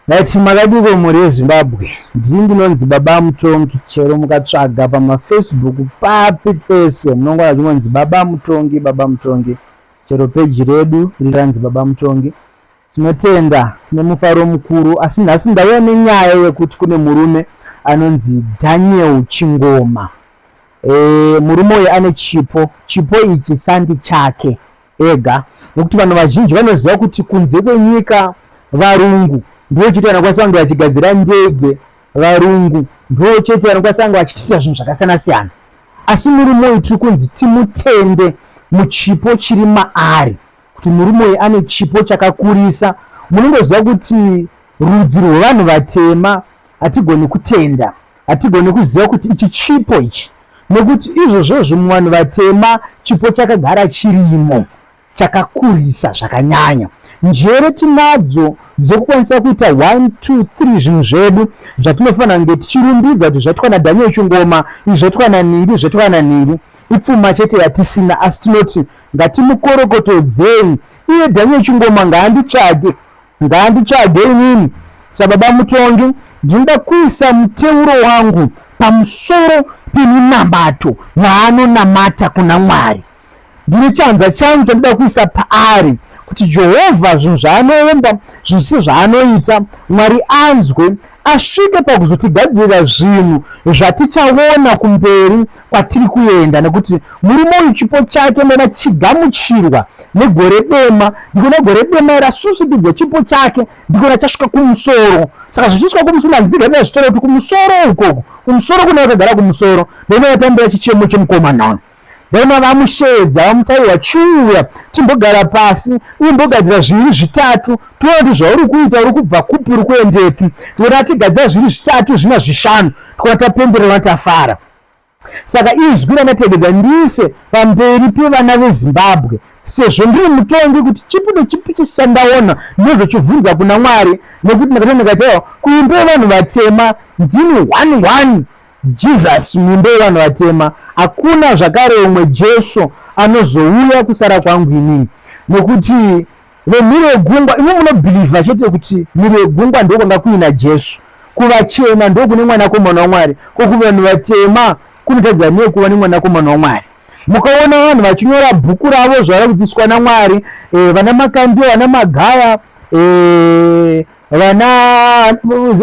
Ndati makadiko mhuri yeZimbabwe, ndini ndinonzi Baba Mutongi, chero mukatsvaga pamaFacebook papi pese munongoona chingonzi Baba Mutongi, Baba Mutongi, chero peji redu riranzi Baba Mutongi. Tinotenda, tine mufaro mukuru, asi nhasi ndauya nenyaya yekuti kune murume anonzi Daniel Chingoma. E, murume uyu ane chipo, chipo ichi sandi chake ega nekuti vanhu vazhinji vanoziva kuti kunze kwenyika varungu ndivo chete vanokwanisa kunge vachigadzira ndege, varungu ndivo chete vanokwanisa kunge vachitiita zvinhu zvakasiyana siyana, asi murume uyu tiri kunzi timutende muchipo chiri maari kuti murume uyu ane chipo chakakurisa. Munongoziva kuti rudzi rwevanhu vatema hatigoni kutenda, hatigoni kuziva kuti ichi chipo ichi, nekuti izvozvozvo muvanhu vatema chipo chakagara chirimo chakakurisa zvakanyanya. Njere tinadzo dzekukwanisa kuita 1 2 3 zvinhu zvedu zvatinofanira kunge tichirumbidza kuti zvaitwa naDaniel Chingoma, izvi zvaitwa nanhingi, zvaitwa nanhingi. Ipfuma chete yatisina, asi tinoti ngatimukorokotodzei iye Daniel Chingoma, ngaanditsvage, ngaanditsvage inini sababa Mutongi. Ndinoda kuisa muteuro wangu pamusoro peminamato yaanonamata kuna Mwari. Ndine chanza changu chandoda kuisa paari kuti Jehovha zvinhu zvaanoomba, zvinhu zvese zvaanoita, Mwari anzwe, asvike pakuzotigadzirira zvinhu zvatichaona kumberi kwatiri kuenda, nekuti murume uyu chipo chake mena chigamuchirwa negore dema, ndikona gore dema rasusikidza chipo chake, ndikona chasvika kumusoro. Saka zvichisvika kumusoro, hanzi ndigadzira zvitoro kuti kumusoro ukoko, kumusoro kune vakagara kumusoro, ndoona vatambira chichemo chemukomana uyu. Ndaona vamusheedza vamutaura, chiuya timbogara pasi umbogadzira zviviri zvitatu tione kuti zvauri kuita uri kubva kupi uri kuendepi. Tikuona tigadzira zviviri zvitatu zvina zvishanu, tikuona tapemberera tafara. Saka izwi randategedza ndiise pamberi pevana veZimbabwe sezvo ndiri mutongi kuti chipi nechipi chisi chandaona ndinozochibvunza kuna Mwari, nekuti ndakati ndikati kuimba yevanhu vatema ndini one one Jesus muimba yevanhu vatema, hakuna zvakare umwe Jesu anozouya kusara kwangu inini, nekuti vemhiri yegungwa imi munobhilivha chete kuti mhiri yegungwa ndokwanga kuina Jesu, kuvachena ndokune mwanakomana waMwari, ko kuvanhu vatema kunotadza nei kuva nemwanakomana waMwari? Mukaona vanhu vachinyora bhuku ravo zvavari kudzidziswa naMwari, vana Makandiwa, vana Magaya, vana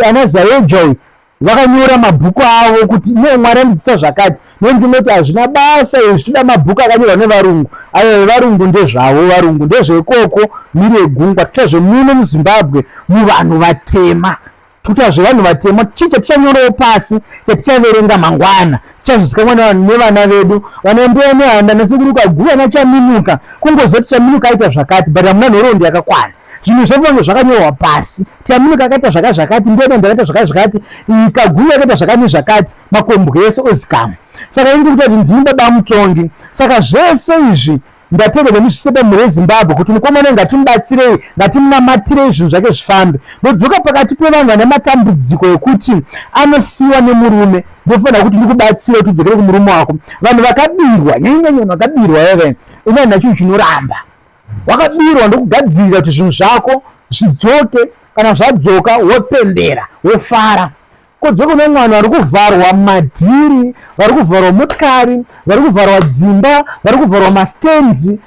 ana Zayojoy vakanyora mabhuku avo kuti no, Mwari andidzidzisa zvakati. Nendinoti hazvina basa izvi, toda mabhuku akanyorwa nevarungu. Ayo evarungu ndezvavo, varungu ndezveikoko mhiri yegungwa, toita zvemuno muZimbabwe muvanhu vatema, toita zvevanhu vatema. Chii chatichanyorawo pasi chatichaverenga mangwana chichazozikanwa nevana vedu, vana mbuya nehanda nasekuru Kaguva naChaminuka? Kungoziva kuti Chaminuka aita zvakati, but hamuna nhoroondo yakakwana. Zvinhu zvofange zvakanyorwa pasi, Chaminuka akaita zvaka zvakati, mbuya nehanda akaita zvaka zvakati, Kaguva akaita zvakati nezvakati, makombwe ese ozikamwa. Saka ini ndikuti ndini Baba Mutongi, saka zvese izvi ndatevedza ndizvise pamhuri yeZimbabwe kuti mukomana ngatimubatsirei, ngatimunamatirei zvinhu zvake zvifambe. Ndodzoka pakati pevanhu vane matambudziko ekuti anosiyiwa nemurume, ndofanira kuti ndikubatsire kuti udzokere kumurume wako. Vanhu vakabirwa, nyanyanyanya vanhu vakabirwa veve, ini handina chinhu chinoramba. Wakabirwa, ndokugadzirira kuti zvinhu zvako zvidzoke, kana zvadzoka wopembera wofara. Kodzoka kune vanhu vari kuvharwa madhiri, vari kuvharwa motikari, vari kuvharwa dzimba, vari kuvharwa mastendi,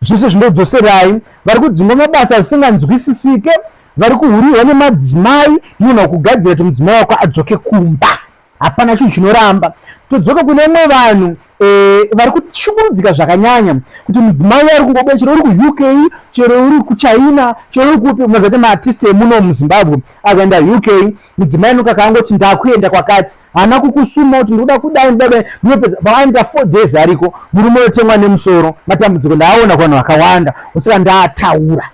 zvese zvinodzoserai, vari kudzingwa mabasa zvisinganzwisisike, vari kuhurirwa nemadzimai, ndinoona kugadzira kuti mudzimai wako adzoke kumba. Hapana chinhu chinoramba. Todzoka kune vamwe vanhu vari kushungurudzika zvakanyanya kuti mudzimai ari kungobuda, chero uri kuUK, chero uri kuChina, chero uri kupi, mazati maartist emuno muZimbabwe akaenda UK, mudzimai nuka kaangoti ndakuenda kwakati, haana kukusuma kuti ndikuda kudai, ndikuda kudai, ndinopedza paanoita 4 days ariko, murume otengwa nemusoro. Matambudziko ndaaona kuvanhu vakawanda, osaka ndaataura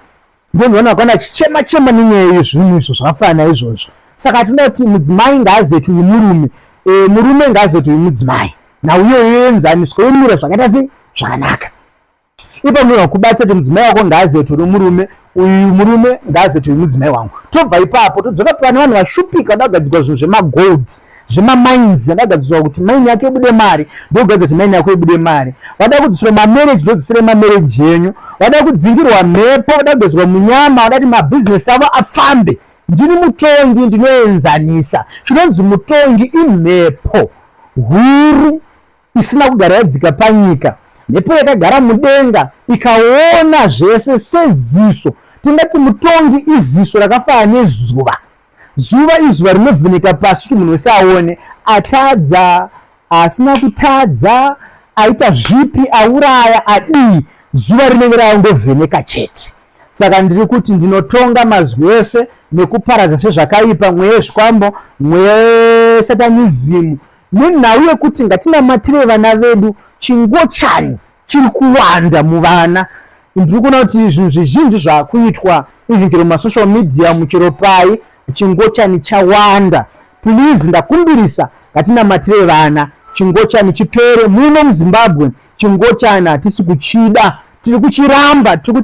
ndondiona vakawanda achichema chema nenyaya yezvinhu izvo zvakafanana izvozvo. Saka tinoda kuti mudzimai ngaazeti uyu murume, murume ngaazeti uyu mudzimai, nhau iyoyo yoenzaniswa yomira zvakaita sei zvakanaka. Ipa munhu wakubatsira kuti mudzimai wako ngaazeti uri murume uyu, murume ngaazeti uyu mudzimai wangu. Tobva ipapo todzoka pane vanhu vashupika vada kugadzirwa zvinhu zvemagold, zvemamines, vada kugadzirwa kuti maini yako ibude mari, ndokugadzira kuti maini yako ibude mari. Vada kudzisirwa mamereji, ndodzisire mamereji enyu. Vada kudzingirwa mhepo, vada kugadzirwa munyama, vada kuti mabhizinesi avo afambe. Ndini mutongi, ndinoenzanisa. Chinonzi mutongi imhepo huru isina kugara yadzika panyika. Mhepo yakagara mudenga ikaona zvese seziso. Tingati mutongi iziso rakafanana nezuva. Zuva izuva rinovheneka pasi kuti munhu wese aone. Atadza, asina kutadza, aita zvipi, auraya, adii, zuva rinenge rangovheneka chete. Saka ndiri kuti ndinotonga mazwi ese nekuparadza sezvakaipa, mweya yezvikwambo, mweya yesatanizimu, nenhau yekuti ngatinamatire vana vedu. Chingochani chiri kuwanda muvana. Ndiri kuona kuti zvinhu zvizhinji zvakuitwa even chero mumasocial media, muchero pai, chingochani chawanda. Please, ndakumbirisa, ngatinamatire vana, chingochani chipere muno muZimbabwe. Chingochani hatisi kuchida, tiri kuchiramba, tiri.